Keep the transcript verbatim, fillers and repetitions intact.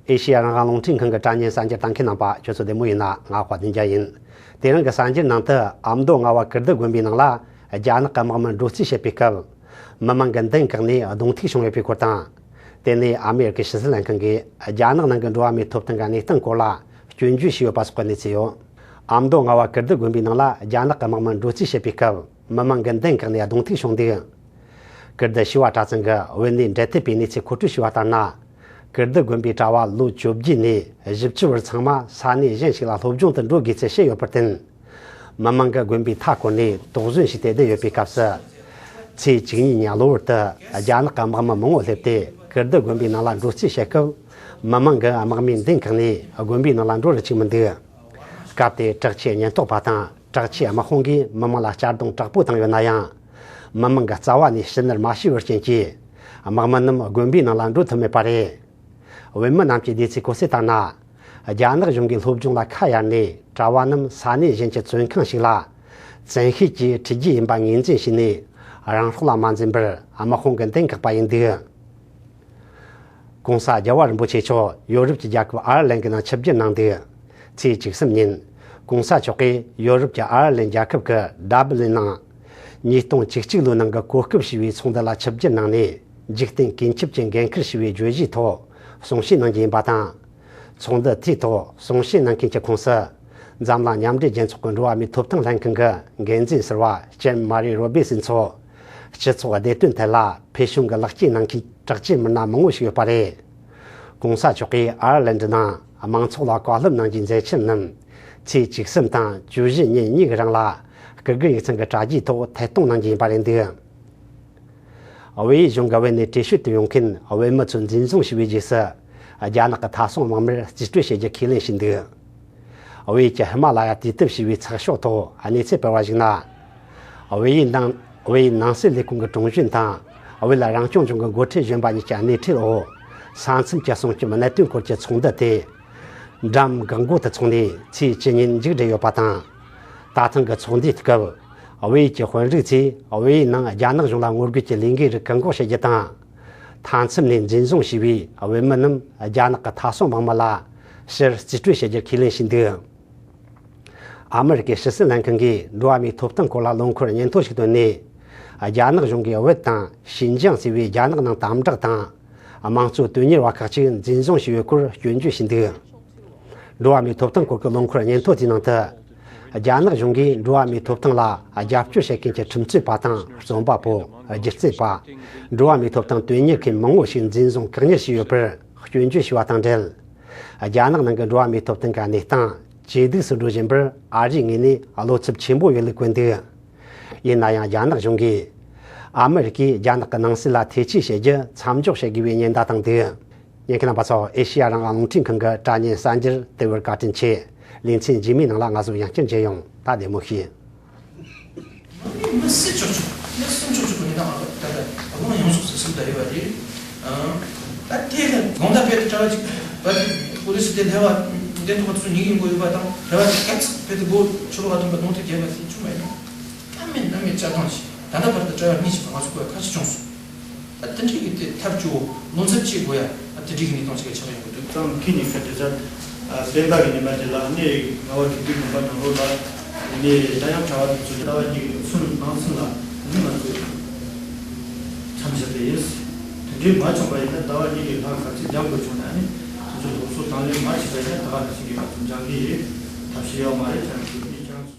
ཨེ་ཤེ་ཡ་རང་དབང་རླུང་འཕྲིན་ཁང་གི་དྲ་བརྙན་གསར་འགྱུར་ལྟ་མཁན་རྣམ་པ་ཁྱོད་ཚོ་བདེ་མོ་ཡིན་ན། ང་དཔལ་ལྡན་རྒྱལ་ཡིན། དེ་རིང་གི་གསར་འགྱུར་ནང་དུ་ཨ་མདོ་རྔ་བ་ཀིརྟི་དགོན་པའི་ནང་ལ་རྒྱ་ནག་གི་དམག་མི་འགྲོ་རྩིས་བྱེད་པའི་སྐབས། མི་མང་གི་མདུན་བཀག་ནས་གདོང་ཐུག་བྱུང་ཡོད་པའི་སྐོར་དང་། དེ་ནས་ཨ་མེ་རི་ཁའི་ཕྱི་སྲིད་ལྷན་ཁང་གིས་རྒྱ་ནག་ནང་གི་འགྲོ་བ་མིའི་ཐོབ་ཐང་གི་གནས་སྟངས་སྐོར་ལ་སྐྱོན་བརྗོད་བྱས་ཡོད་པ་སོགས་ཀྱི་གནས་ཚུལ་ཡོད། ཨ་མདོ་རྔ་བ་ཀིརྟི་དགོན་པའི་ནང་ལ་རྒྱ་ནག་གི་དམག་མི་འགྲོ་རྩིས་བྱེད་པའི་སྐབས། མི་མང་གི་མདུན་བཀག་ནས་གདོང་ཐུག་བྱུང་འདུག་ཀིརྟི་བྱེས་པ་གྲྭ་ཚང་གི་བོད་གནས་འབྲེལ་མཐུད་པའི་གནས་ཚུལ་མཁོ་སྤྲོད་བྱས་པ་ལྟར་ན། ཀིརྟི་དགོན་པའི་གྲྭ་བ་ལོ་བཅོ་བརྒྱད་ནས་བཞི་བཅུ་བར་ཚང་མ་ས་གནས་གཞན་ཞིག་ལ་སློབ་སྦྱོང་དུ་འགྲོ་དགོས་ཚུལ་བཤད་ཡོད་པར་བརྟེན། མི་མང་གིས་དགོན་པའི་མཐའ་བསྐོར་ནས་དོགས་ཟོན་བྱས་ཏེ་བསྡད་ཡོད་པའི་སྐབས་སུ། ཚེས་བཅུ་གཉིས་ཉིན་གློ་བུར་དུ་རྒྱ་ནག་གི་དམག་མི་མང་བོ་སླེབས་ཏེ་ཀིརྟི་དགོན་པའི་ནང་ལ་འགྲོ་རྩིས་བྱེད་སྐབས། མི་མང་གིས་དམག་མིའི་མདུན་བཀག་ནས་དགོན་པའི་ནང་ལ་འགྲོ་རུ་བཅུག་མི་འདུག་སྐབས་དེར་དྲག་ཆས་ཉེན་རྟོག་པ་དང་དྲག་ཆས་དམག་དཔུང་གིས་མི་མང་ལ་གཅར་རྡུང་དྲག་པོ་བཏང་ཡོད་ན་ཡང་། མི་མང་གི་རྩ་བ་ནས་ཕྱི་ནུར་མ་བྱས་པར་རྐྱེན་གྱིས། དམག་མི་རྣམས་དགོན་པའི་ནང་ལ་འགྲོ་ཐུབ་མེད་པ་རེད། བོད་མི་རྣམས་ཀྱི་བདེ་སྐྱིད་གོ་སྲོལ་ལྟར་ན། རྒྱ་ནག་གཞུང་གིས་སློབ་སྦྱོང་ལ་ཁ་གཡར་ནས་གྲྭ་བ་རྣམས་ས་གནས་གཞན་གྱི་བཙོན་ཁང་ཞིག་ལ། བཙན་ཤེད་ཀྱིས་ཁྲིད་རྒྱུ་ཡིན་པ་ངོས་འཛིན་བྱས་ནས། རང་སྲོག་ལ་མ་འཛེམས་པར་དམག་དཔུང་གིས་མདུན་བཀག་པ་ཡིན་འདུག་གོང་ས་རྒྱལ་བ་རིན་པོ་ཆེ་མཆོག་ཡོ་རོབ་ཀྱི་རྒྱལ་ཁབ་ཨར་ལན་གྱི་ནང་ཆིབས་བསྒྱུར་གནང་འདུག་ཚེས་བཅུ་གསུམ་ཉིན། གོང་ས་མཆོག་གིས་ཡོ་རོབ་ཀྱི་ཨར་ལན་རྒྱལ་ཁབ་ཀྱི་ཌབ་ལིན་ནང་། ཉིས་སྟོང་བཅུ་གཅིག་ལོའི་ནང་གི་གོ་སྐབས་ཞེས་པའི་ཚོགས་འདུ་ལ་ཆིབས་བསྒྱུར་གནང་ནས། འཇིག་རྟེན་ཀུན་ཁྱབ་ཀྱིས་འགན་འཁུར་ཞེས་པའི་བརྗོད་གཞིའི་ཐོག་གསུང་བཤད་གནང་རྒྱུ་ཡིན་པ་དང་། ཚོགས་འདུ་དེའི་ཐོག་གསུང་བཤད་གནང་མཁན་གྱི་ཁོངས་སུ། འཛམ་གླིང་མཉམ་འབྲེལ་རྒྱལ་ཚོགས་ཀྱི་འགྲོ་བ་མིའི་ཐོབ་ཐང་ལྷན་ཁང་གི་འགན་འཛིན་ཟུར་པ་ལྕམ་མ་རི་རོ་བེ་སི་མཚོ། སྤྱི་ཚོགས་བདེ་དོན་ཐད་ལ་ཕུལ་བྱུང་གི་ལེགས་སྐྱེས་གནང་མཁན་དྲག་ཆས་མི་སྣ་མང་བོ་ཞིག་ཡོད་པ་རེད། གོང་ས་མཆོག་གིས་ཨར་ལན་ཌི་ནང་དམངས་ཚོགས་ལ་བཀའ་སློབ་གནང་རྒྱུའི་མཛད་འཆར་རྣམས། ཚེས་བཅུ་གསུམ་དང་བཅུ་བཞི་ཉིན་གཉིས་ཀྱི་རིང་ལ། སྐུ་སྒེར་ཡིག་ཚང་གི་དྲ་རྒྱའི་ཐོག་ཐད་གཏོང་གནང་རྒྱུ་ཡིན་པ་རེད་འདུག་བལ་ཡུལ་གཞུང་གི་བོད་ནས་བྲོས་བྱོལ་དུ་ཡོང་མཁན་བོད་མི་ཚོ་འཛིན་བཟུང་བྱས་པའི་རྗེས་སུ། རྒྱ་ནག་གི་མཐའ་སྲུང་དམག་མིར་རྩིས་སྤྲོད་བྱེད་རྒྱུ་ཁས་ལེན་བྱས་འདུག་བལ་ཡུལ་གྱི་ཧི་མ་ལ་ཡ་དུས་དེབ་ཞེས་པའི་ཚགས་ཤོག་ཐོག་གནས་ཚུལ་སྤེལ་བར་གཞིགས་ན། བལ་ཡུལ་ནང་བལ་ཡུལ་ནང་སྲིད་ལས་ཁུངས་ཀྱི་དྲུང་གཞོན་དང་། བལ་ཡུལ་རང་སྐྱོང་ལྗོངས་ཀྱི་འགོ་ཁྲིད་གཞོན་པ་གཉིས་ཀྱི་སྣེ་ཁྲིད་འོག་ས་མཚམས་ཀྱི་སྲུང་སྐྱོབ་གནད་དོན་སྐོར་གྱི་ཚོགས་འདུ་དེ། འགྲམ་འགག་སྒོ་དུ་ཚོགས་ནས་ཚེས་བཅུ་ཉིན་མཇུག་བསྒྲིལ་ཡོད་པ་དང་། ད་ཐེངས་ཀྱི་ཚོགས་འདུའི་སྐབས། བལ་ཡུལ་གྱི་དཔོན་རིགས་ཚོས་བལ་ཡུལ་ནང་རྒྱ་ནག་གཞུང་ལ་ངོ་རྒོལ་གྱི་ལས་འགུལ་རིགས་བཀག་འགོག་བྱེད་རྒྱུ་དང་། མཐའ་མཚམས་ནས་འཛིན་བཟུང་བྱས་པའི་བོད་མི་རྣམས་རྒྱ་ནག་གི་མཐའ་སྲུང་དམག་མི་ལ་ཕྱིར་རྩིས་སྤྲོད་བྱེད་རྒྱུ་ཁས་ལེན་བྱས་འདུག་ཨ་མི་རི་ཀའི་ཕྱི་སྲིད་ལྷན་ཁང་གིས་འགྲོ་བ་མིའི་ཐོབ་ཐང་སྐོར་ལ་ལོ་འཁོར་སྙན་ཐོ་ཞིག་བཏོན་ནས། རྒྱ་ནག་གཞུང་གིས་བོད་དང་ཞིན་ཅང་ཟེར་བའི་རྒྱ་ནག་ནང་དམ་དྲག་དང་། དམངས་གཙོ་དོན་གཉེར་བ་ཁག་ཅིག་འཛིན་བཟུང་བྱས་ཡོད་སྐོར་སྐྱོན་བརྗོད་བྱས་འདུག་འགྲོ་བ་མིའི་ཐོབ་ཐང་སྐོར་གྱི་ལོ་འཁོར་སྙན་ཐོ་དེའི་ནང་དུ། རྒྱ་ནག་གཞུང་གིས་འགྲོ་བ་མིའི་ཐོབ་ཐང་ལ་རྒྱབ་སྐྱོར་བྱེད་མཁན་གྱི་ཁྲིམས་རྩོད་པ་དང་རྩོམ་པ་པོ། སྒྱུ་རྩལ་པ། འགྲོ་བ་མིའི་ཐོབ་ཐང་དོན་གཉེར་མཁན་མང་བོ་ཞིག་འཛིན་བཟུང་བཀག་ཉར་བྱས་ཡོད་པར་སྐྱོན་བརྗོད་བྱས་པ་དང་འབྲེལ། རྒྱ་ནག་ནང་གི་འགྲོ་བ་མིའི་ཐོབ་ཐང་གི་གནས་སྟངས་ཇེ་སྡུག་ཏུ་འགྲོ་བཞིན་པར་ཨ་རིའི་ངོས་ནས་བློ་འཚབ་ཆེན་པོ་ཡོད་ལུགས་བཀོད་འདུག་ཡིན་ན་ཡང་རྒྱ་ནག་གཞུང་གིས་ཨ་མི་རི་ཀས་རྒྱ་ནག་གི་ནང་སྲིད་ལ་ཐེ་ཇུས་བྱེད་རྒྱུ་མཚམས་འཇོག་བྱེད་དགོས་པའི་ཉེན་བརྡ་བཏང་འདུག་ཉན་མཁན་རྣམ་པ་ཚོ། ཨེ་ཤེ་ཡ་རང་དབང་རླུང་འཕྲིན་ཁང་གི་དྲ་བརྙན་གསར་འགྱུར་དེ་བར་བཀའ་དྲིན་ཆེ། ལེ་ཚན་རྗེས་མའི་ནང་ལ་ང་ཚོ་ཡང་བསྐྱར་མཇལ་ཡོང་། ད་བདེ་མོ་བྱོས། མི་སྲིད་ཆོག་ཆོག་མི་སེམས་ཆོག་ཆོག་གི་ཉེན་བརྡ་མ་གཏོགས། ད་ལྟ་དབང་ཡོངས་སུ་ཟེར་སེམས་ད་ཡོད་པ་རེད། ཨང་། ད་དེ་ལ་དགོངས་དག་དཔེ་དེ་གྲྭ་བ་ཅིག་བ་དེ་པོ་ལི་སི་དེ་ལྷ་བ་འདེམས་ཐོག་ཚོ་ཉིན་ཡིན་དགོས་ཡོད་པ་དང་། གྲྭ་བ་ཅིག་སྐད་ཚིག་དཔེ་དེ་མགོ་ཆུ་ལོག་ག་ཐོན་པ་གདོང་ཐུག་རྒྱབ་པ་དེ་བྱུང་མ་ཡིན་ན། གནམ་མེད་ས་མེད་བཅད་སྟངས་ཤིག་ད་ལྟ་བར་དུ་གྲྭ་བ་གཉིས་ཤིག་ང་ཚོ་སྐོར་ཁ་ཤས་བྱུང་སོང་། ད་དེ་འདྲའི་གི་དེ་ཐབས་སྐྱོ་བོ་ལོ་ཚབས་ཆེ་དགོས་ཡ། ད་དེ་འདྲའི་གི་གནས་སྟངས་ཅིག་ཆགས་ཡོང་གི་འདུག་ཙང་ཁྱེད་ཉིད་ཀྱི་དེ་ཚ་བདེན་པ་གི་ཉི་མ་དེ་ལ་ནི་ང་བ་གི་དུས་དགོན་པ་ནང་ལོགས་ལ་ནི་ད་ཡང་གྲྭ་བ་དེ་ཚོ་ཟླ་བ་གཉིས་ཀྱི་ཚུན་ནང་ཚུན་ལ་ནི་ང་ཚོས་མཚམས་བཞག་དེ་ཡིན། དེ་འདྲའི་མ་བྱུང་པ་ཡིན་ན་ཟླ་བ་གཉིས་ཀྱི་ལྷག་ག་ཚོད་རྒྱག་དགོས་བྱུང་ན་ནི་དེ་ཚོ་སློབ་གསོ་དང་ལེན་མ་བྱས་པ་ཡིན་ན་ད་ག་ནང་བཞིན་གྱི་ང་ཚོ་འཇང་གི་ཡིན། ཐབས་ཤེས་ཡོད་མ་རེད། ཁྱེད་རང་ཚོ་ནི་ཁྱེད་རང་ཚོ།